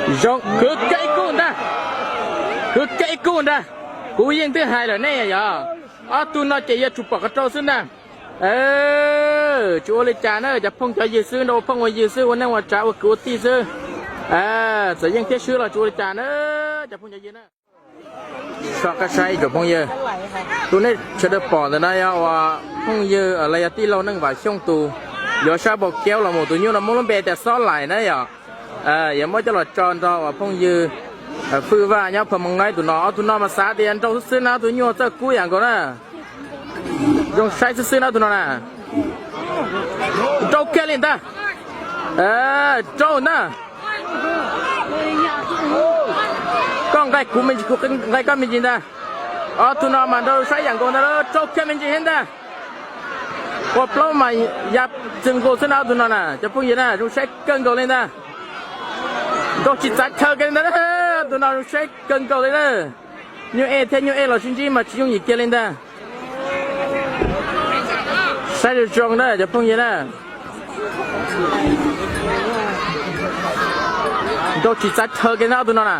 Zoo, kwv kiag ib kub ntag. Kwv kiag ib kub ntag. Kuv yeej twb hais lawm nej yog, ob tug no ces yuav tsum pom qhov rau xwb ntag. Tsis ua li cas na, cov phooj cov ywg xwb, nrog ua phooj ua ywg xwb, ua neej ua tsav ua kwv ua tij xwb. Txawm yeej thiab swb los tsis ua li cas na, cov phooj cov ywg na. So qab saib ib tsoom phooj ywg, tus nej sawv daws pom ntawm no yog uas phooj ywg los yog tij laug Neej Vam Xyooj tus yuav sab npau keub los mus, tus nyuj no muaj lub npe tias Xob Laim na yog. Yuav muab coj los tso nrog uas phooj ywg Fwj Vaj nyob Pha Moos Noib tus no, ob tug no mas xav tias nrau xwb xwb na, ob tug nyuj txawj kub yam nkaus na. Zoo saib xwb xwb na ob tug no na. Nrau kiag li ntag. Nrau ntag. Koj nqaij kuv me ntsis, kuv nqaij koj me ntsis ntag. Ob tug no mas nrau saib yam nkaus ntag, nrau kiag me ntsis thiab ntag. Ua plaub mas ya txwg nkaus xwb na ob tug no na, cov phooj ywg na, zoo saib kawg nkaus li ntag. Nrau tsis txav chaw kiag li ntag, ob tug no zoo saib kawg nkaus li na. Nyuj ej thiab nyuj ej los sib ntsib mas tsis yooj yim kiag li ntag. Saib zoo zoo na cov phooj ywg na. Nrau tsis txav chaw kiag na ob tug no na.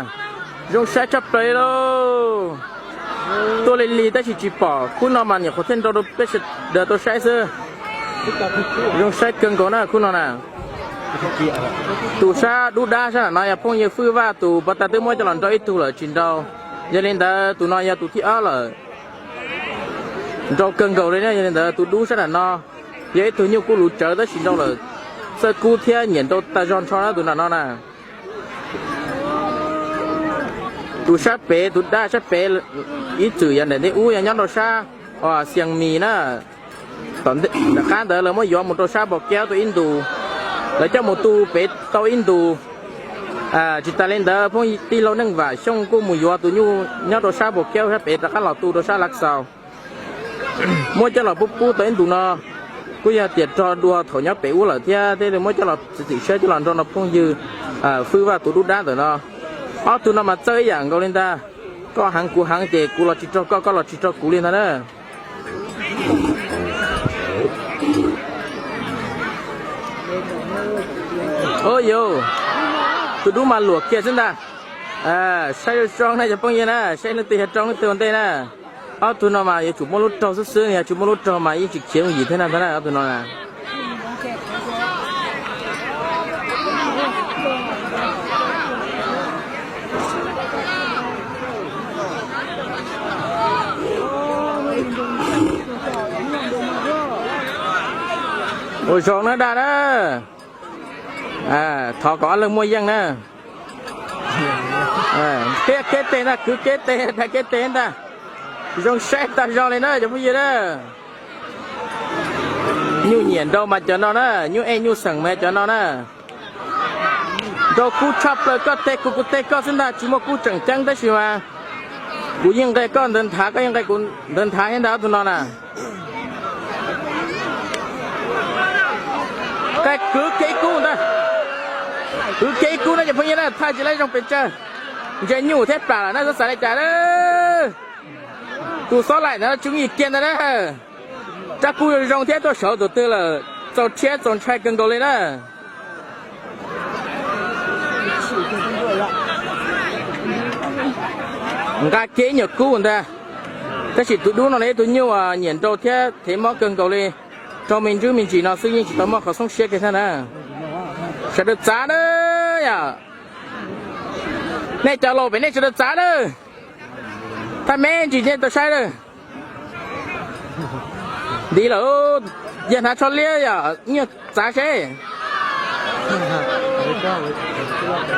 Zoo saib tshaj plaws li lauj. Tuaj li li tab sis tsis pom, khub no mas nyuam qhuav thiaj nrau rau peb sawv daws tau saib xwb. Zoo saib kawg nkaus na khub no na. Tus sab dub dab sab nram no yog phooj ywg Fwj Vaj tus, pas tas twb muab coj los nrau ib tug lawm tsis nrau. Yog li ntawd tus no yog tus thib ob lawm. Nrau kawg nkaus li na, yog li ntawd tus dub sab nram no yog ib tug nyuj kub luv tsawv tab sis nrau lawm txawj kub thiab nyiam nrau tag zog nrho na tus nram no na. Tus sab pem, tus dab sab pem ib txwm yog nram ntej ub yog nyob rau sab Xias Mis na. Tom qab ntawd lawv muab yuav mus rau sab Npau Keub tau ib ntus, lawv coj mus tu pem tau ib ntus. Tsis tas li ntawd phooj tij laug Neej Vam Xyooj kuj mus yuav tus nyuj nyob rau sab Npau Keub sab pem rov qab los tu rau sab Lav Xaus. Muab coj los pub pub tau ib ntus no, kuj yog tias rog dua thaum nyob pem ub lawm thiab thiaj li muab coj los txiav txim siab coj los nrog no phooj ywg Fwj Vaj tus dub dab ntawm no. Ob tug no mas txawj ib yam nkaus li ntag, koj heev kuv heev ces kuv los tsis raug koj, koj los tsis raug kuv li ntag na. Ua yuv, tus dub mas luam kiag xwb ntag. Saib zoo zoo na cov phooj ywg na, saib leej twg yog rau leej twg ua ntej na. Ob tug no mas yuav tsum muaj lub raug xwb xwb, yog tsis muaj lub raug mas yeej tsis khiav yooj yim thiab na, ob tug no na. Ua zoo na daj na. Thov kom ob leeg muaj yeej na. Tiaj kev teg ntag, kwv kev teg, daig kev teg ntag. Zoo saib tag zog li na cov phooj ywg na. Nyuj nyiam nrau mas cov no na, nyuj ej nyuj xeem mas cov no na. Nrau kub tshaj plaws, koj teg kuv, kuv teg koj xwb ntag, tsis muaj kub tseem ceeb tab sis mas kuv yeej nqe koj ntawd nthav, koj yeej nqe kuv ntawd nthav thiab ntag ob tug no na. Kwv kiag ib kub ntag. Kwv kiag ib kub na cov phooj ywg na, thaij tsis laib zoo pes tsawg. Ntsia nyuj thiab plam lawm na, txhob xav li cas na. Tus Xob Laim ntawd tsis yooj yim kiag ntag na. Rab kub zoo zoo thiab tuaj saud tus twg lawm, txaus rhiab txaus ntshai kawg nkaus li na. Nqa kiag ib nyuag kub ntag. Tab sis tus dub no yog ib tug nyuj nyiam nrau thiab thev mob kawg nkaus li. Raug me ntsis me ntsis no xwb yeej tsis tau muaj qhov xoob siab kiag thiab na. Sawv daws txav na yom. Nej cov laus pem nej sawv daws txav na. Thaj me ntsis nej tau saib na. Ntiv lawm, yog hnav tsho liab yom, ib nyuag txav seb.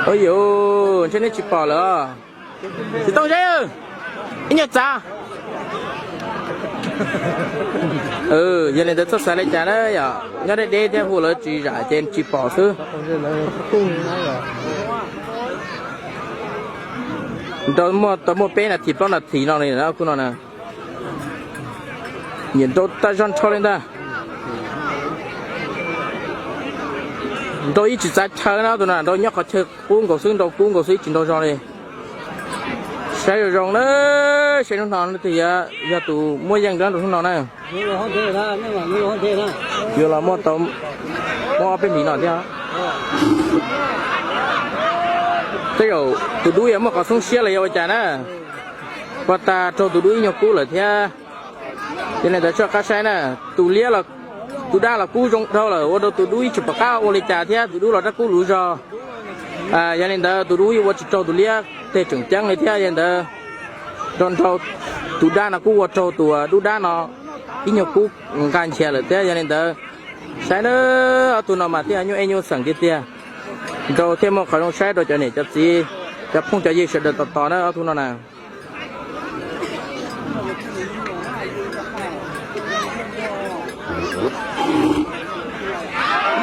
Ua yuv, ntshe nej tsis pom lawm. Tsis tau seb, ib nyuag txav. Yog li ntawd txhob xav li cas na yom, nyob deb deb thiab hu lawv tsis zam ces tsis pom xwb. Nrau muaj tau muaj peb nas this plaub nas this no li na khub no na. Nyiam nrau tag zog nrho li ntag. Nrau ib tsis txav chaw na, tus no nrau nyob qhov chaw qub nkaus xwb, nrau kub nkaus xwb, ib tsis nrau zog li. Saib zoo zoo na, saib hnub no leej twg yog tus muaj yeej rau hnub no na. Yuav los muaj tau, muaj ob peb hlis no thiab. Tej zaum tus dub yuav muaj qhov xoob siab los yog ua cas na, ua tag raug tus dub ib nyuag kub lawm thiab. Yog li ntawd soj qab saib na, tus liab, tus dab los kub zoo dhau lawm ua rau tus dub ib tsis pom qab ua li cas thiab, tus dub los rab kub luv zog. Yog li ntawd tus dub yeej ua tsis raug tus liab tej tseem ceeb li thiab, yog li ntawd nrau nrau tus dab no kuj ua raug tus dub dab no ib nyuag kub nqa nchiav lawm thiab. Yog li ntawd saib na, ob tug no mas thiaj nyuaj ej nyuaj xeem tiag tiag, nrau thiaj muaj qhov zoo saib rau cov niam cov txiv, cov phooj cov ywg sawv daws tos tos na ob tug no na.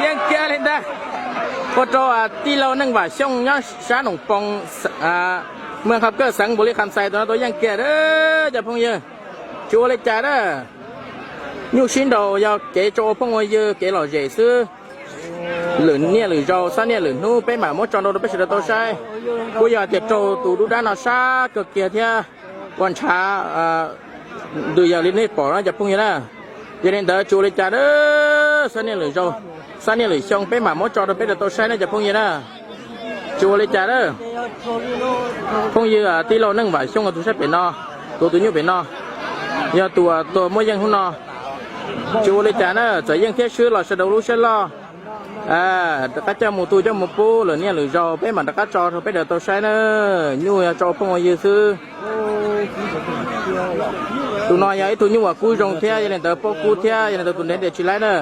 Yeej kiag li ntag, ua rau tij laug Neej Vam Xyooj nyob sab Noom Poos, Mws Kham Kaj, xeev Npaus Lis Kham Xais tus no tau yeej kiag cov phooj ywg. Tsis ua li cas na, nyuj sib nraus yog kev tso ua phooj ua ywg kev lom zem xwb. Lwm niaj lwm zaus xab niaj lwm hnub peb mam muab tso nrau rau peb sawv daws tau saib. Kuj yog tias raug tus dub dab no sab kawg kiag thiab, ua ntshav ntws yam li nej pom no cov phooj ywg na. Yog li ntawd tsis ua li cas na, xab niaj lwm zaus, xab niaj lwm xyoo peb mam muab tso rau peb sawv daws tau saib na cov phooj ywg na. Tsis ua li cas na. Phooj ywg tij laug Neej Vam Xyooj tus saib pem no, tus tus nyuj pem no, yog tus tuag muaj yeej hnub no. Tsis ua li cas na, txawm yeej thiab swb los sawv daws lub siab loj. Rov qab coj mus tu coj mus pub lwm niaj lwm zaus peb mam rov qab tso rau peb sawv daws tau saib na. Nyuj yog tso phooj ua ywg xwb. Tus no yog ib tug nyuj uas kub zoo thiab, yog li ntawd paub kub thiab, yog li ntawd tus ntev ntiam tsis laib na.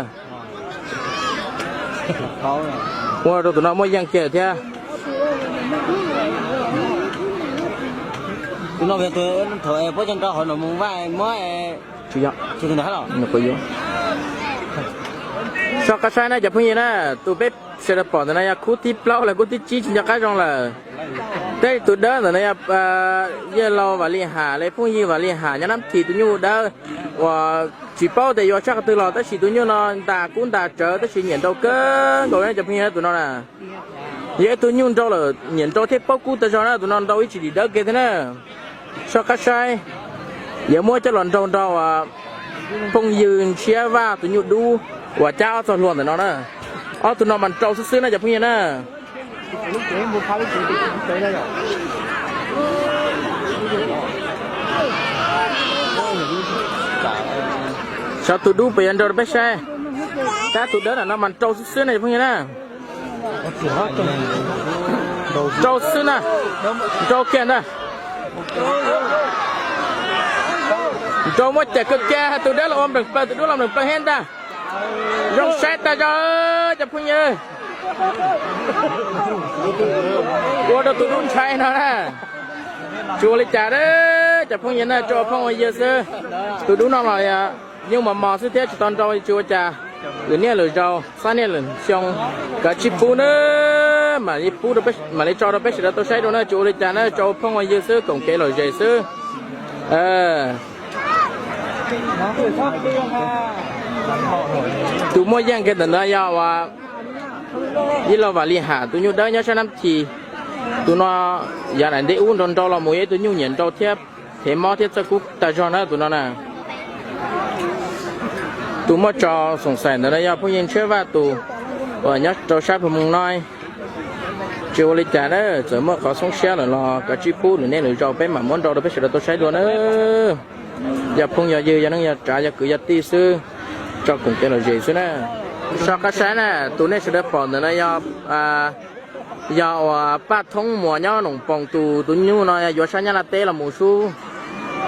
Ua rau tus no muaj yeej kiag thiab. Soj qab saib na cov phooj ywg na, tus peb sawv daws pom ntawm no yog khub thib plaub los khub thib tsib tsis nco qab zoo lawm. Tab sis tus dawb ntawm no yog yawg laus Vam Lis Ham li, phooj ywg Vam Lis Ham nyob Nab Thim, tus nyuj dawb uas tsis paub tias yuav tshaj qhov twg los tab sis tus nyuj no ntas kub ntas tsawv tab sis nyiam nrau kawg nkaus na cov phooj ywg na tus no na. Yog ib tug nyuj nrau lawm nyiam nrau thiab paub kub tag zog na, tus no nrau ib tsis dim dawb kiag thiab na. Soj qab saib, yuav muab coj los nrau nrau phooj ywg Ntshiab Vaj tus nyuj dub uas cab ob txog hlua ntawm no na. Ob tug no mas nrau xwb xwb na cov phooj ywg na. Xyov tus dub puas yuav nrau rau peb saib. Tab tus dawb ntawm no mas nrau xwb xwb na cov phooj ywg na. Nrau xwb na, nrau kiag ntag. Nrau muab cawm kawg kiag, tus dawb los ua npleem plaws, tus dub los npleem plaws thiab ntag. Zoo saib tag zog cov phooj ywg. Ua rau tus dub ntshai no na. Tsis ua li cas, cov phooj ywg na, tso phooj ua ywg xwb. Tus dub no los nyuj mos mos xwb thiab tsis tau nrau tsis ua cas. Lwm niaj lwm zaus, xab niaj lwm xyoo, kav tsij pub na, mam li tso rau peb sawv daws tau saib dua na, tsis ua li cas na, tso phooj ua ywg xwb, koom kev lom zem xwb. Tus muaj yeej kiag ntawm no yog uas ib lo Vam Lis Ham tus nyuj dawb nyob sab Nab Thim. Tus no yav daim ntev ub nrau nrau los mus yog ib tug nyuj nyiam nrau thiab thev mob thiab txawj kub tag zog na tus no na. Tus muaj tso xoom xaim ntawm no yog phooj ywg Ntshiab Vaj tus uas nyob rau sab Phu Moos no. Tsis ua li cas na, txawm muaj qhov xoob siab lawm los kav tsij pub lwm niaj lwm zaus peb mam muab nrau rau peb sawv daws tau saib dua na. Yog phooj yog ywg, yog neej yog tsav, yog kwv yog tij xwb, tso koom kev lom zem xwb na. Soj qab saib na, tus nej sawv daws pom ntawm no yog, yog uas Paj Thoob Muas nyob Noom Poos tus, tus nyuj no yuav sab Nyab Laj teb los mus sub,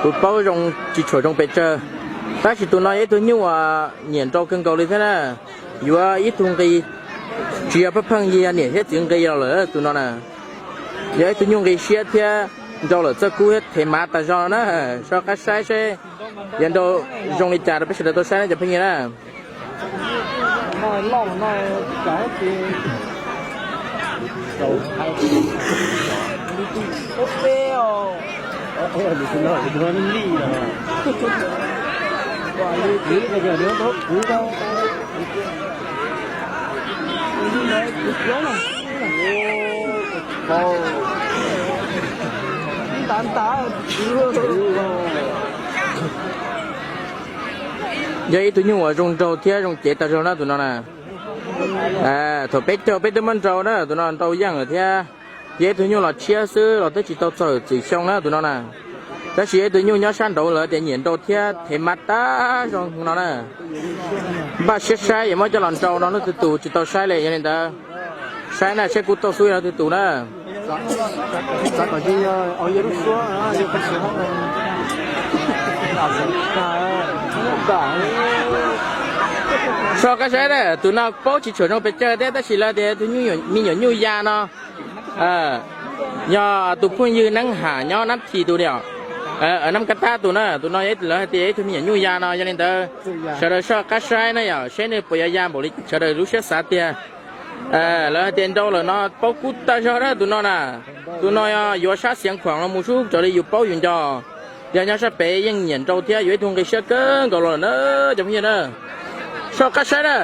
kuv paub zoo tsis tshua zoo pes tsawg, tab sis tus no yog ib tug nyuj uas nyiam nrau kawg nkaus li thiab na. Yuav ib tug nqi, tsis yog pheej pheej yig, yog niam thiab txiv nqi los lawm tus no na. Yog ib tug nyuj nqi siab thiab nrau lawm txawj kub thiab thev mav tag zog na. Soj qab saib seb yog nrau zoo li cas rau peb sawv daws tau saib na cov phooj ywg na. Yog ib tug nyuj uas zoo nraug thiab zoo cev tag zog na tus no na. Thaum peb caug peb twb muab nrau na, tus no nrau yeej lawm thiab. Yog ib tug nyuj los tshiab xwb los twb tsis tau txog txwm xyoo na tus no na. Tab sis yog ib tug nyuj nyob sab nraud lawv tias nyiam nrau thiab thev mab tag zog no na. Npaj siab saib yuav muab coj los nrau no leej twg tus tsis tau saib li, yog li ntawd saib na, saib kuv tau xub yog leej twg tus na. Soj qab saib na, tus no paub tsis tshua zoo pes tsawg thiab tab sis lawv tias tus me nyuam nyuj ya no yog tus phooj ywg Neeb Ham nyob Nab Thim tus ni, Nab Kab Tab tus na. Tus no lawv hais tias yog ib tug me nyuam nyuj ya no, yog li ntawd sawv daws soj qab saib na yom, saib nws puas yuav ya npaum li sawv daws lub siab xav tiag. Lawv hais tias nrau lawm no paub kub tag zog na tus no na. Tus no yuav sab Xeev Khuam los mus sub raws li yus paub yus nco. Yog nyob sab pem yeej nyiam nrau thiab yuav ib tug nqi siab kawg nkaus los lawm na cov phooj ywg na. Soj qab saib na.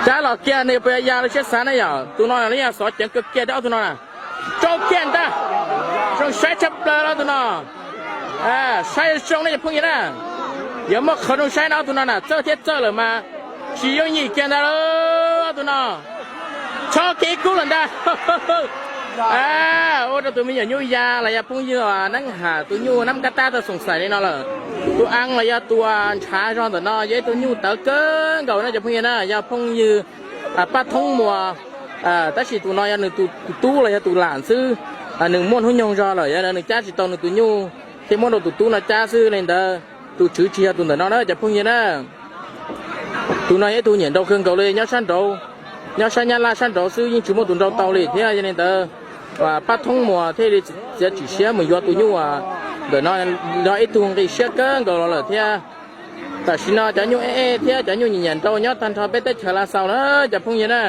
Cab los kiag nws puas yuav ya lub siab xav na yom. Tus no los yog xov ceev kawg kiag thiab ob tug no na. Rau kiag ntag. Zoo saib tshaj plaws los tus no. Saib zoo nej cov phooj ywg na. Yuav muaj qhov zoo saib no ob tug no na, txawj thiab txawj lawm mas tsis yooj yim kiag ntag lauj ob tug no. Chob kiag ib kub lawm ntag. Ua rau tus me nyuam nyuj ya los yog phooj ywg Neeb Ham tus nyuj Nab Kab Tab tau xoom xaim li no lawm. Tus eev los yog tus ntshav zog ntawm no yog ib tug nyuj tawv kawg nkaus na cov phooj ywg na, yog phooj ywg Paj Thoob Muas. Tab sis tus no yog nws tus tub los yog tus lam xwb. Nws muaj hnub nyoog zog lawm yog nws cab tsis tau nws tus nyuj thiaj muab rau tus tub no cab xwb li ntawd. Tus tswv tsis yog tus ntawm no na cov phooj ywg na. Tus no yog ib tug nyiam nrau kawg nkaus li nyob sab nraud, nyob sab Nyab Laj sab nraud xwb yeej tsis muaj tus nrau tau li thiab yog li ntawd Paj Thoob Muas thiaj li txiav txim siab mus yuav tus nyuj ntawm no los ib tug nqi siab kawg nkaus los lawm thiab. Tam sim no cov nyuj ej ej thiab cov nyuj nyiam nyiam nrau nyob tag nrho peb teb chaws Lav Xaus na cov phooj ywg na.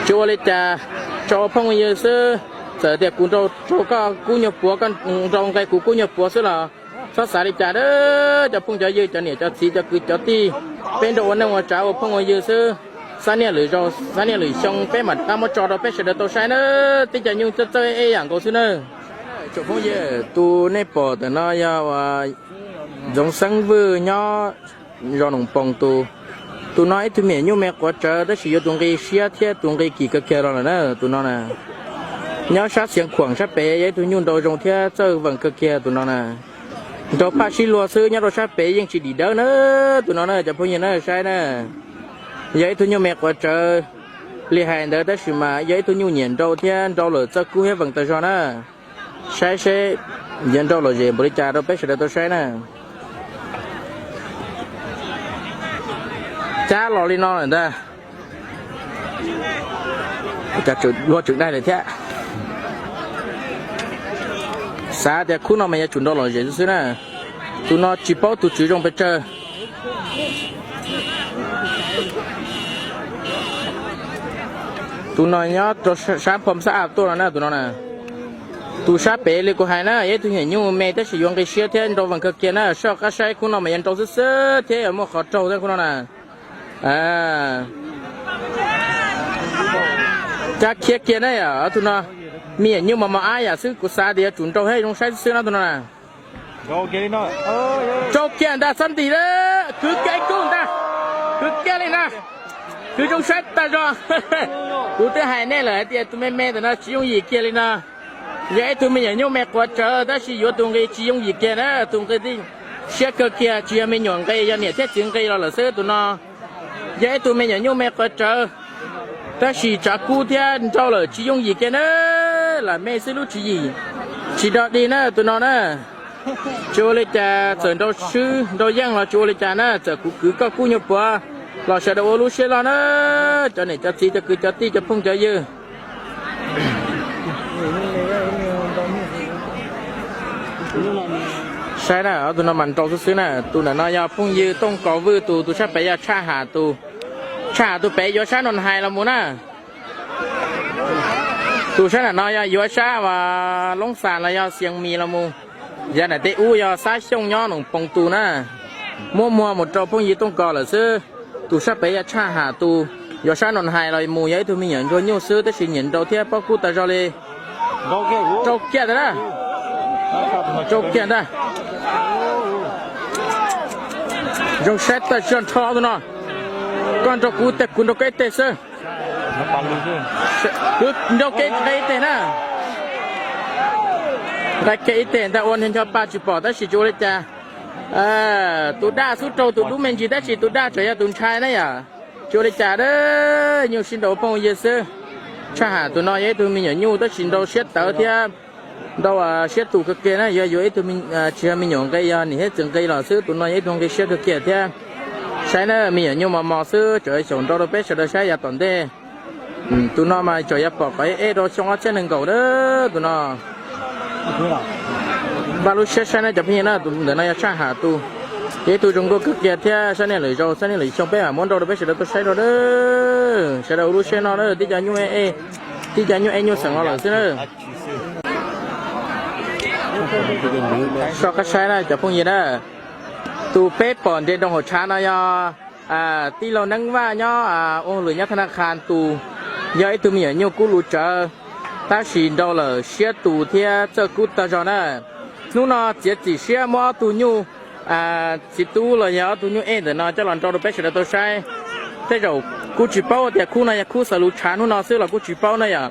Tsis ua li cas, tso ua phooj ywg xwb. Txawm tias kuv nrau rau koj kub nyuag puav, koj nrau nqe kuv kub nyuag puav xwb los txhob xav li cas a cov phooj cov ywg, cov niam cov txiv, cov kwv cov tij. Peb nrau ua neej ua tsav ua phooj ua ywg xwb. Xab niaj lwm zaus xab niaj lwm xyoo peb mam rov qab muab tso rau peb sawv daws tau saib na. Tib cov nyuj txawj txawj ej ej yam nkaus xwb na. Tsoom phooj ywg, tus nej pom ntawm no yog Ntxoov Xeeb Vwj nyob zos Noom Poos tus. Tus no ib tug me nyuam nyuj me quav tsawv tab sis yuav tus nqi siab thiab tus nqi kim kawg kiag los lawm na tus no na. Nyob sab Xeev Khuam sab pem yog ib tug nyuj nrau zoo thiab txawj vees kawg kiag tus no na. Nrau phaj sib luag xwb nyob rau sab pem yeej tsis dim dawb na tus no na cov phooj ywg na saib na. Yog ib tug nyuj me quav tsawv li hais ntawd tab sis mas yog ib tug nyuj nyiam nrau thiab nrau lawm txawj kub thiab vees tag zog na. Saib seb yuav nrau lom zem npaum li cas rau peb sawv daws tau saib na. Cab los li no lawm ntag. Luag tseem daig lawm thiab. Xav tias khub no mas yuav tsum nrau lom zem xwb xwb na. Tus no tsis paub tus tswv zoo pes tsawg. Tus no nyob rau sab Phom Xab Av tuaj no na tus no na. Tus sab pem li kuv hais na yog ib tug nyuam nyuj me tab sis yuav nqi siab thiab nrau vees kawg kiag na, soj qab saib khub no mas yuav nrau xwb xwb thiab yuav muaj qhov raug thiab khub no na. Cab khiav kiag na yom, tus no me nyuam nyuj mos mos ab yam xwb kuv xav tias yuav tsum nrau thiab zoo saib xwb xwb no tus no na. Rau kiag ntag xab ntis na, kwv kiag ib kub ntag, kwv kiag li na, kwv zoo saib tag zog. Kuv twb hais nej lawm hais tias tus me me ntawm no tsis yooj yim kiag li no. Yog ib tug me nyuam nyuj me quav tsawv tab sis yuav tus nqi tsis yooj yim kiag na, tus nqi siab kawg kiag, tsis yog me nyuam nqi, yog niam thiab txiv nqi los lawm xwb tus no. Yog ib tug me nyuam nyuj me quav tsawv, tab sis tsav kub thiab nrau lawm tsis yooj yim kiag na, lam me xwb lub tswv yim tsis dog dig na tus no na. Tsis ua li cas, txawm nrau swb nrau yeej los tsis ua li cas na, txawm kuv kwv koj kub nyuag puav los sawv daws ua lub siab loj na, cov niam cov txiv cov kwv cov tij cov phooj cov ywg. Saib na, ob tug no mas nrau xwb xwb na, tus ntawm no yog phooj ywg Tooj Kos Vwj tus, tus sab pem yog Tshaj Ham tus, Tshaj Ham tus pem yuav sab Noo Hais los mus na. Tus sab nram no yog yuav sab Loob Xas los yog Xias Mis los mus, yav nram tej ub yog Xab Xyooj nyob Noom Poos tus na. Muab muag mus rau phooj ywg Tooj Kos lawm xwb. Tus sab pem yog Tshaj Ham tus, yuav sab Noo Hais los mus, yog ib tug me nyuam ntsuag nyuj xwb tab sis nyiam nrau thiab paub kub tag zog li. Rau kiag ntag na, rau kiag ntag. Zoo saib tag zog nrho tus no. Koj nrau kuv teg kuv nrau koj ib teg xwb. Nrau kiag ib teg na. Nqa kiag ib teg ntag, ua ncho ncho pa tsis pom tab sis tsis ua li cas. Tus daj xub raug tus dub me ntsis tab sis tus daj tseem yog tus ntshai na yom. Tsis ua li cas a, nyuj sib nraus phooj ywg xwb. Tshaj ham tus no yog ib tug me nyuam nyuj tab sis nrau siab tawv thiab nrau siab tus kawg kiag na, yog yuav ib tug tsis yog me nyuam nqi, yog niam thiab txiv nqi los xwb, tus no yog ib tug nqi siab kawg kiag thiab. Saib na, me nyuam nyuj mos mos xwb, tseem xyaum nrau rau peb sawv daws saib yav tom ntej. Tus no mas tseem yuav pom qhov eb rau xyoo ob txhiab nees nkaum na, tus no. Npaj lub siab saib na cov phooj ywg na, tus ntawm no yog tshaj ham tus, yog ib tug zoo nkauj kawg kiag thiab, saib niaj lwm zaus saib niaj lwm xyoo peb mam muab nrau rau peb sawv daws tau saib dua. Sawv daws ua lub siab no na, tib co nyuj ej, tib co nyuj ej nyuj xeem los lawm xwb na. Soj qab saib na cov phooj ywg na, tus peb pom nres nroo hauv tshav no yog tij laug Neeb Vaj nyob ua hauj lwm nyob thab naj khas tus, yog ib tug me nyuam nyuj kub lus tsawv, tab sis nrau lawm siab tus thiab txawj kub tag zog na. Hnub no txiav txim siab muab ob tug nyuj txiv tub los yog ob tug nyuj ej ntawm no coj los nrau rau peb sawv daws tau saib. Tej zaum kuj tsis paub tias khub no yog khub xaws lus tshav hnub no xwb los kuj tsis paub na yom.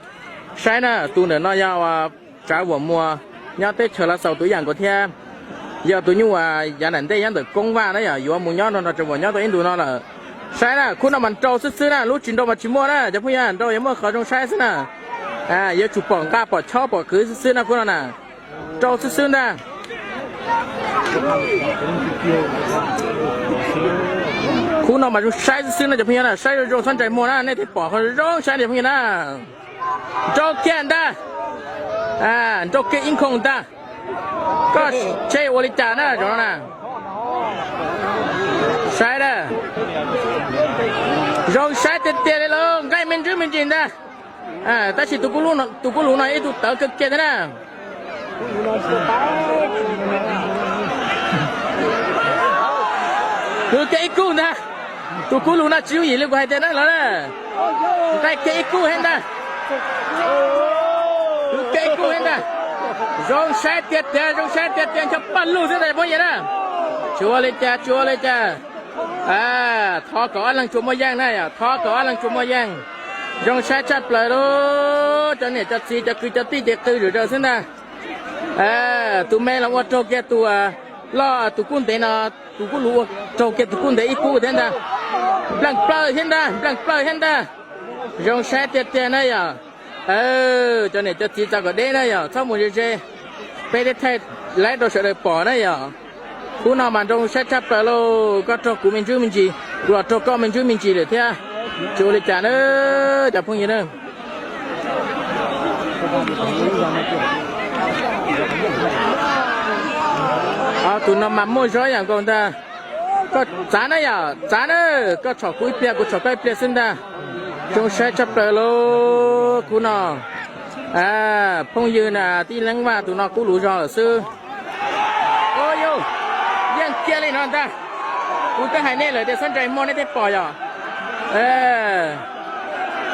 Saib na, tus ntawm no yog Tsav Vuam Muas nyob teb chaws Lav Xaus tus ib yam nkaus thiab. Yog tus nyuj uas yav nram ntej nyob ntawm Koob Vaj na yom, yuav mus nyob nrog Tsav Vuam nyob tau ib ntus no lawm. Saib na, khub no mas nrau xwb xwb na, lub tsis nrau mas tsis muaj na cov phooj ywg, nrau yuav muaj qhov zoo saib xwb na. Yuav tsum pom nqa pom chob pom kwv xwb xwb na khub no na. Nrau xwb xwb ntag. Khub no mas zoo saib xwb xwb no cov phooj ywg na, saib zoo zoo txhob ntsais muag na, nej thiaj pom qhov zoo saib cov phooj ywg na. Nrau kiag ntag. Nrau kiag ib nkhoos ntag. Koj tshe ua li cas na zaum no na. Saib na. Zoo saib tiag tiag li los nqaij me ntsis me ntsis ntag. Tab sis tus kub lus no yog ib tug tawv kawg kiag thiab na. Kwv kiag ib kub ntag. Tus kub lus no tsis yooj yim li kuv hais tias na los na. Nqaij kiag ib kub thiab ntag. Kwv kiag ib kub thiab ntag. Zoo saib tiag tiag, zoo saib tiag tiag, ncho paj lug xwb ntag phooj ywg na. Tsis ua li cas, tsis ua li cas. Thov kom ob leeg tsuas muaj yeej na yom, thov kom ob leeg tsuas muaj yeej. Zoo saib tshaj plaws lauj, cov niam cov txiv cov kwv cov tij ces qw zom zaws xwb ntag. Tus me los ua raug kiag tus loj tus kub ntev no, tus kub lus ua raug kiag tus kub ntev ib kub thiab ntag. Npleej plaws thiab ntag, npleej plaws thiab ntag. Zoo saib tiag tiag na yom. Cov niam cov txiv txav kom deb na yom, txhob mus ze ze. Peb thiaj thaij laib rau sawv daws pom na yom. Khub no mas nrau saib tshaj plaws lauj, koj raug kuv me ntsuj me ntsis, kuv los raug koj me ntsuj me ntsis lawm thiab. Tsis ua li cas na cov phooj ywg na. Tus no mas muaj zog yam nkaus ntag. Koj txav na yom, txav na, koj tshom kuv ib pliag kuv tshom koj ib pliag xwb ntag. Zoo saib tshaj plaws lauj khub no. Phooj ywg na, tij Neeb Vaj tus no kub lus zog lawm xwb. Ua yus, yeej kiag li no ntag. Kuv twb hais nej lawm tias txhob ntsais muag nej thiaj pom yom.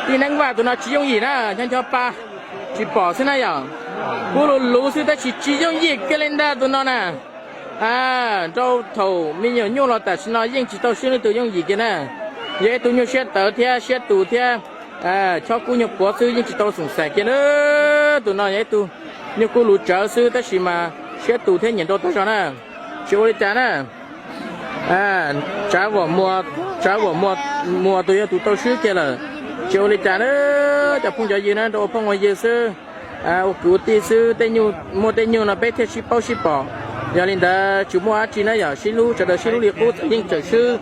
Tij Neeb Vaj tus no tsis yooj yim na, ncho ncho pa tsis pom xwb na yom. Kub lus luv xwb tab sis tsis yooj yim kiag li ntag tus no na. Nrau thaum me nyuam nyuj los tam sim no yeej tsis tau swb leej twg yooj yim kiag na. Yog ib tug nyuj siab tawv thiab siab tus thiab chob kub nyuag puav xwb yeej tsis tau xoom xaim kiag na. Tus no yog ib tug nyuj kub lus tsawv xwb tab sis mas siab tus thiab nyiam nrau tag zog na. Tsis ua li cas na. Tsav Vam Muas, Tsav Vam Muas tus yog tus tau swb kiag lawm. Tsis ua li cas na, cov phooj cov ywg na, nrau ua phooj ua ywg xwb, ua kwv ua tij xwb, tej nyuj, muaj tej nyuj no peb thiaj sib paub sib pom. Yog li ntawd tsis muaj dab tsi na yom, sib hlub, sawv daws sib hlub li qub, txawm yeej txawm swb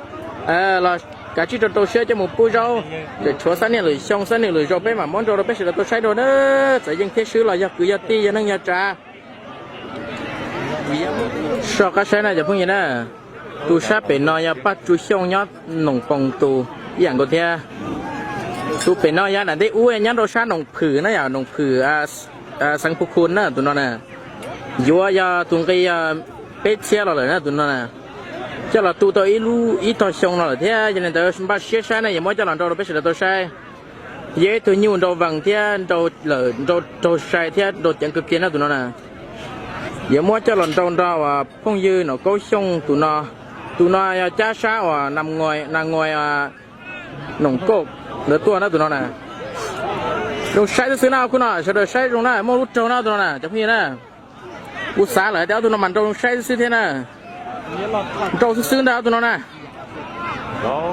los kav tsij rau rau siab coj mus pub zaub, tseem tshuav xab niaj lwm xyoo xab niaj lwm zaus peb mam muab nrau rau peb sawv daws tau saib dua na. Txawm yeej thiab swb los yog kwv yog tij yog neej yog tsav. Soj qab saib na cov phooj ywg na, tus sab pem no yog Paj Tsu Xyooj nyob Noom Poos tus ib yam nkaus thiab. Tus pem no yog nram ntej ub nyob rau sab Noom Phwm na yom, Noom Phwm, Xeev Phu Khu na tus no na. Yuav yog tus nqi yog peb txhiab los lawm na tus no na. Coj los tu tau ib lub ib tog xyoo no lawm thiab, yog li ntawd npaj siab saib na, yuav muab coj los nrau rau peb sawv daws tau saib. Yog ib tug nyuj nrau vees thiab nrau lawm nrau raug sai thiab nrau ceev kawg kiag na tus no na. Yuav muab coj los nrau nrog phooj ywg Noom Kaub Xyooj tus no. Tus no yog cab sab uas Nas Nguais Noom Kauj ntawd tuaj na tus no na. Zoo saib xwb xwb na, khub no sawv daws saib zoo na, muaj lub raug na ob tug no na cov phooj ywg na. Kuv xav lawm tias ob tug no mas nrau zoo saib xwb xwb thiab na. Nrau xwb xwb ntag ob tug no na. Rau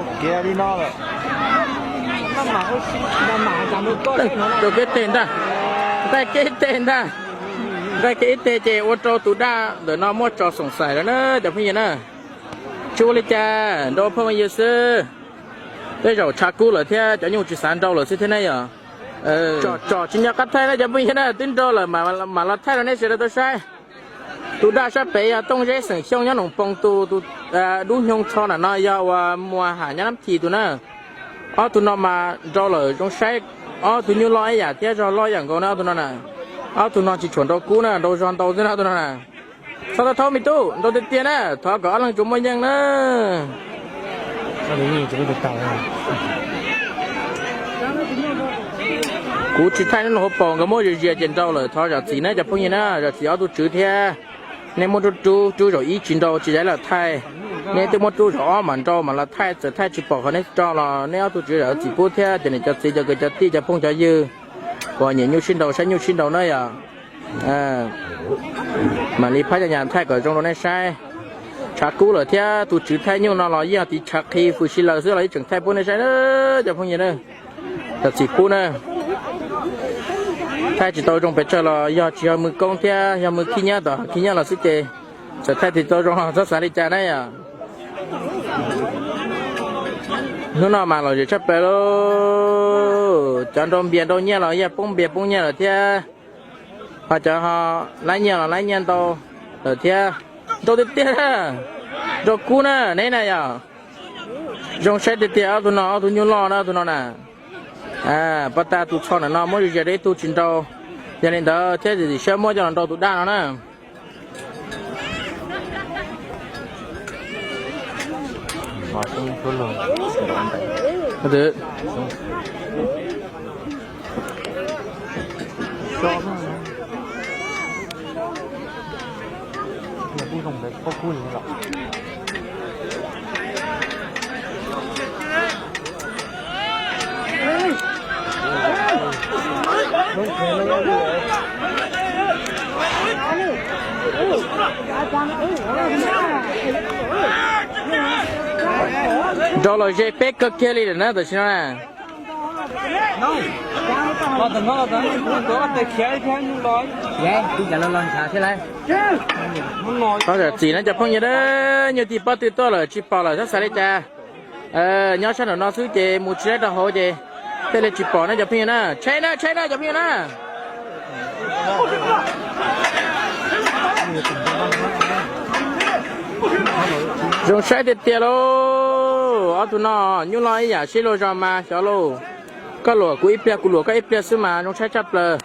kev teg ntag, nqaij kev teg ntag, nqaij kev ib teg ces ua rau tus daj ntawm no muaj tso xoom xaim lawm na cov phooj ywg na. Tsis ua li cas, nrau phooj ywg xwb. Tej zaum tshav kub lawm thiab cov nyuj tsis xav nrau lawm xwb thiab ne yom. Tsom tsis nco qab thaij na cov phooj ywg na, twb nrau lawm mam los thaij rau nej sawv daws tau saib. Tus daj sab pem yog Tooj Zeb xeem Xyooj nyob Noom Poos tus, tus dub hnyoo txho na no yog uas Muas Ham nyob Nab Thim tus na. Ob tug no mas nrau lawm zoo saib, ob tug nyuj loj ib yam thiab zog loj ib yam nkaus na ob tug no na. Ob tug no tsis tshua nrau kub na, nrau zog ntau xwb na ob tug no na. Txhob tau thaub me tub, nrau tiag tiag na, thov kom ob leeg tsuas muaj yeej na. Kuv tsis thaij neb los hauv paus, nkawd muab zias zias ces nrau lawm, thov zam txim na cov phooj ywg na, zam txim ob tug tswv thiab. Nej muab rub rub, rub zaum ib tsis nrau tsis zais los thaij, nej twb muab rub zaum ob mam nrau mam los thaij, txawm thaij tsis pom qhov nej rau los nej ob tug tswv zam txim pub thiab cov niam cov txiv cov kwv cov tij cov phooj cov ywg uas nyiam nyuj sib nrau saib nyuj sib nrau na yom. Mam li phab cov nyam thaij kom zoo rau nej saib. Tshav kub lawm thiab tus tswv thaij nyuj no los yeej yog tiv tshav qhi fws si laws xwb los yeej tseem thaij pub nej saib na cov phooj ywg na. Zam txim pub na. Thaij tsis tau zoo pes tsawg los yog tsis yog mws koob thiab yog mws khib nyiab tom khib nyiab los xwb ces txawm thaij tsis tau zoo los txhob xav li cas na yom. Hnub no mas lom zem tshaj plaws lauj, cov nrau npias nrau nyiaj los yog poob npias poob nyiaj lawm thiab, ho cov ho laib nyiaj los laib nyiaj ntau lawm thiab. Nrau tiag tiag, nrau kub na neb na yom. Zoo saib tiag tiag ob tug no, ob tug nyuj loj na ob tug no na. Pab tag tus txho ntawm no muab zias zias rau ib tug tsis nrau, yog li ntawd thiab siab muab coj los nrau tus daj no na. Nrau los ze peb kawg kiag li lawm na tam sim no na. Thov zam txim na cov phooj ywg na, nyuj tij pob tw tuaj lawm tsis pom lawm txhob xav li cas. Nyob sab nraum no xwb ces mus tsis laib rau hauv ces thiaj li tsis pom na cov phooj ywg na. Tsheb na, tsheb na cov phooj ywg na. Zoo saib tiag tiag lauj, ob tug no nyuj loj ib yam sib luag zog mas xyov lauj. Koj luam kuv ib pliag kuv luam koj ib pliag xwb mas zoo saib tshaj plaws.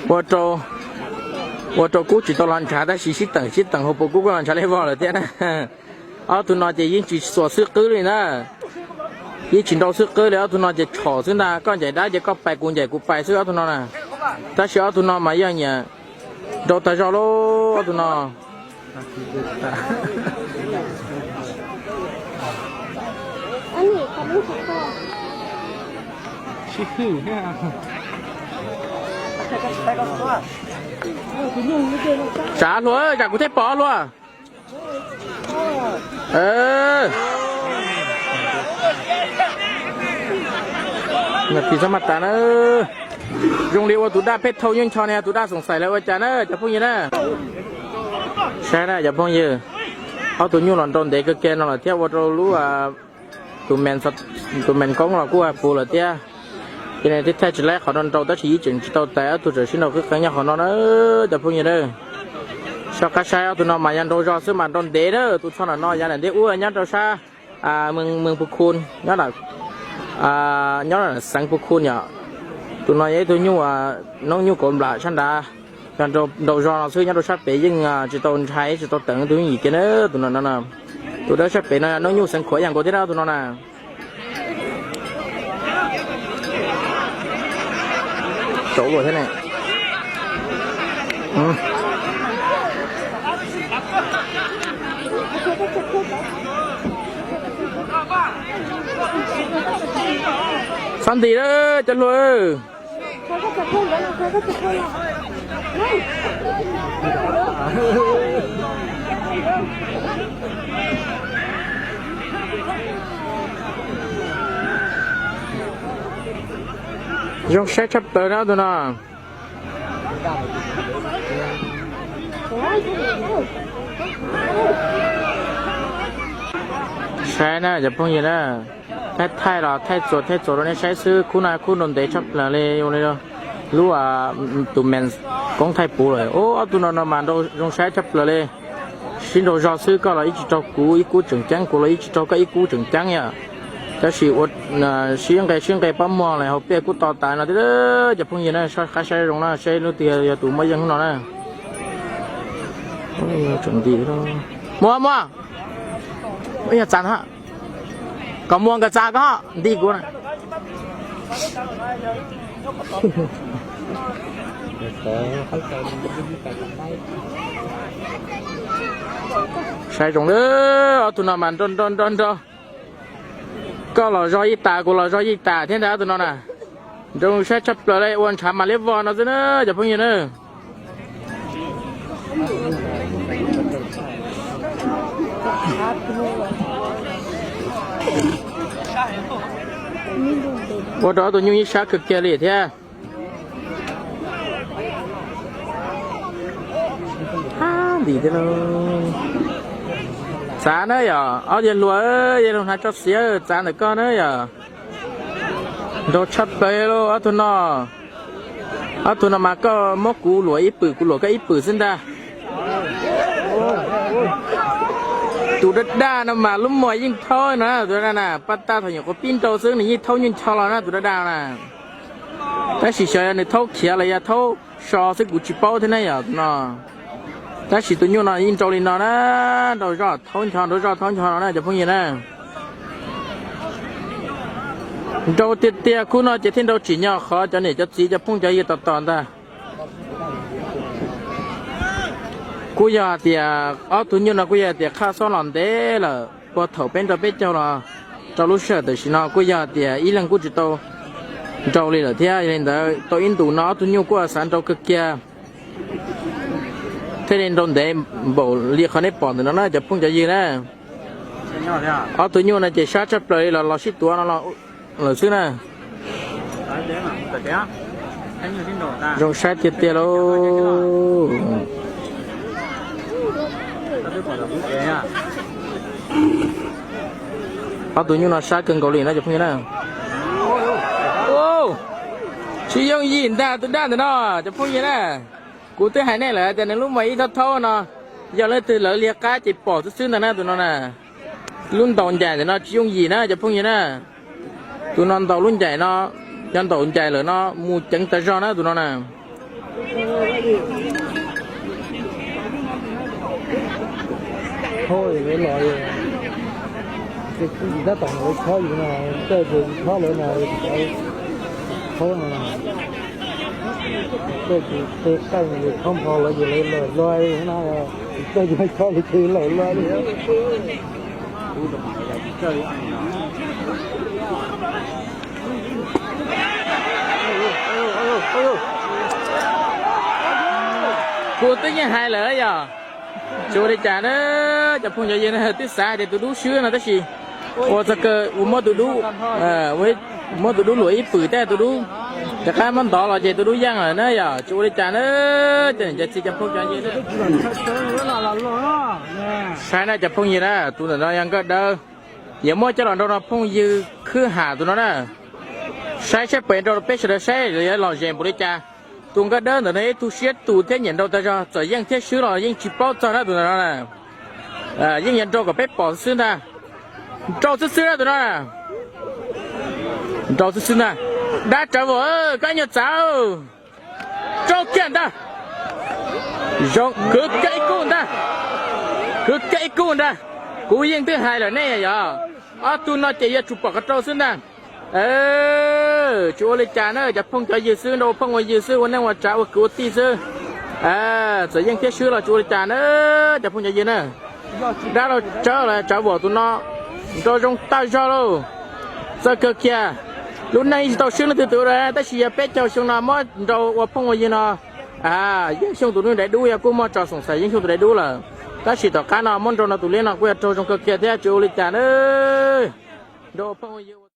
Ua rau, ua rau kub tsis tau los ntshav tab sis sib teem sib teem hauv paus kub kuj los ntshav li vog lawm thiab na. Ob tug no ces yeej tsis xuas xwb qwb li na. Yeej tsis nrau xwb qwb li, ob tug no ces tshom xwb ntag, koj ncaim dab ces koj pais kuv ncaim kuv pais xwb ob tug no na. Tab sis ob tug no mas yog nyiam nrau tag zog lauj ob tug no. Tsav hluas, tsam kuv thiaj pom hluas. Txhob mas tas na. Zoo li ua tus daj pheej thau nyuj ncho ne, tus daj xoom xaim lawv ua cas na cov phooj ywg na. Saib na cov phooj ywg, ob tug nyuj los nrau ntev kawg kiag no lawm thiab ua rau lub tus mees koob los kuj puv lawm thiab. Ces nws thiaj thaij tsis laib qhov nrau nrau tab sis yeej tseem tsis tau tais, ob tug tseem sib nrau qwb qeeb nyob qhov no na cov phooj ywg na. Soj qab saib ob tug no mas yog nrau zog xwb mas nrau ntev na, tus txho ntawm no yav nram ntej ub nyob rau sab Mws Phu Khu, nyob nyob xeev Phu Khu yom. Tus no yog ib tug nyuj, noob nyuj kauv nplam sab nrad, yog nrau zog no xwb, nyob rau sab pem yeej tsis tau ntshai tsis tau teev tus nyuj yim kiag na. Tus no, tus dawb sab pem no noob nyuj xeev Khuam ib yam nkaus thiab na tus no na. Saum luaj thiab ne. Txhob ntim lawm cov hluas. Zoo saib tshaj plaws na tus no. Saib na cov phooj ywg na, thaij thaij los thaij txuas thaij txuas rau nej saib xwb, khub no khub nrau ntev tshaj plaws li, ua li lub tus mes koob thaij puv lawm. Ob tug no no mas nrau zoo saib tshaj plaws li. Sib nrau zog xwb, koj los ib tsis raug kuv ib kub tseem ceeb, kuv los ib tsis raug koj ib kub tseem ceeb yom. Tab sis ua sib nqe sib nqe pob muag lawm hauv pliaj kub to tas no thiab cov phooj ywg na, qab saib zoo na, saib lub twg yog tus muaj yeej hnub no na. Muaj, muaj, yog txav, kom muaj nkawd txav koj nti kuv na. Saib zoo li ob tug no mas nrau nrau nrau nrau, koj los zog yeej tas, kuv los zog yeej tas thiab ntag ob tug no na. Nrau saib tshaj plaws li, ua ntshav mas liab vog no xwb na cov phooj ywg na. Ua rau ob tug nyuj ib sab kawg kiag li thiab. Ntim thiab lauj. Txav na yom, ob yawg hluas, yawg hluas hnav tso xiav, txav ntawm koj na yom. Nrau tshaj plaws lauj ob tug no. Ob tug no mas koj muab kuv luam ib pwm, kuv luam koj ib pwm xwb ntag. Tus daj daj no mas lub muag yeej thaub no na, tus daj daj na, paj tag thaum nyuam qhuav pib nrau xwb nws yeej thaub nyuj ncho los na tus daj daj na. Tab sis xyov yog nws thaub khiav los yog thaub so xwb kuv tsis paub thiab na yom no. Tab sis tus nyuj no yeej nrau li no na, nrau zoj thaub ncho, nrau zoj thaub ncho no na cov phooj ywg na. Nrau tiag tiag, khub no ces thiaj nrau tsim nyog qhov cov niam cov txiv cov phooj cov ywg tos tos ntag. Kuj yog hais tias ob tug nyuj no kuj yog hais tias qhaj xob los ntev lawm, puag thaum peb nrau peb caug los rau lub sij hawm tam sim no kuj yog hais tias ib leeg kuj tsis tau nrau li lawm thiab. Yog li ntawd tau ib ntus no ob tug nyuj kuj xav nrau kawg kiag, thiaj li nrau ntev npaum li qhov nej pom ntawm no na cov phooj cov ywg na. Ob tug nyuj no ces sab tshaj plaws li los los sib tuav no lawm xwb na. Zoo saib tiag tiag lauj. Ob tug nyuj no sab kawg nkaus li no cov phooj ywg na. Tsis yooj yim ntag tus daj ntawm no cov phooj ywg na. Kuv twb hais nej lawm tias nws lub muag ib thaub thaub no, yog leej twg lawv liag qab ces pom xwb xwb ntag na tus no na. Lub ntaus ncaim ntawm no tsis yooj yim na cov phooj ywg na. Tus no ntaus lub ncaim no, yog ntaus ncaim lawm no mus ceev tas zog na tus no na. Tab tom lawv chob yus no, tej tus chob lawv no, chob no, tej tus tej qaij yus chob nphau lawv ces lawv lawm luag no, tej tus chob lawv ces lawm luag li. Kuv twb yeej hais lawm yog tsis ua li cas na, cov phooj cov ywg na twb xav hais tias tus dub swb no tab sis ua txog kawg ua muab tus dub, muab tus dub luam ib pwm tej tus dub rov qab muab ntov los ces tus dub yeej lawm na yog tsis ua li cas na. Cov niam cov txiv cov phooj cov ywg na, saib na cov phooj ywg na, tus ntawm no yog nkaj dawb, yuav muab coj los nrau rau phooj ywg khwb ham tus no na. Saib saib pem nrau rau peb sawv daws saib yuav lom zem npaum li cas. Tus nkaj dawb ntawm no ib tug siab tus thiab nyiam nrau tag zog, txawm yeej thiab swb los yeej tsis paub txog na tus ntawm no na. Yeej yog nrau kom peb pom xwb ntag. Nrau xwb xwb na tus no na. Nrau xwb xwb ntag. Dab tsawv vauv, koj nyuag txav, rau kiag ntag. Zoo, khwv kiag ib kub ntag. Khwv kiag ib kub ntag. Kuv yeej twb hais lawm nej yog ob tug no ces yuav tsum pom qhov rau xwb ntag. Tsis ua li cas na, cov phooj cov ywg xwb, nrau ua phooj ua ywg xwb, ua neej ua tsav ua kwv ua tij xwb. Txawm yeej thiab swb los tsis ua li cas na, cov phooj cov ywg na. Dab laug tsawv los tsav vauv tus no, nrau zoo tag zog lauj. Txawj kawg kiag. Lub neej tsis tau swb leej twg tus, tab sis yog peb caug xyoo no muab nrau ua phooj ua ywg no, Yeej Xyooj tus neeg daim dub yog kuj muaj tso xoom xaiv Yeej Xyooj tus daim dub lawm. Tab sis tom qab no muab nrau no tus liab no kuj yog raug zoo kawg kiag thiab tsis ua li cas na. Nrau ua phooj ua ywg.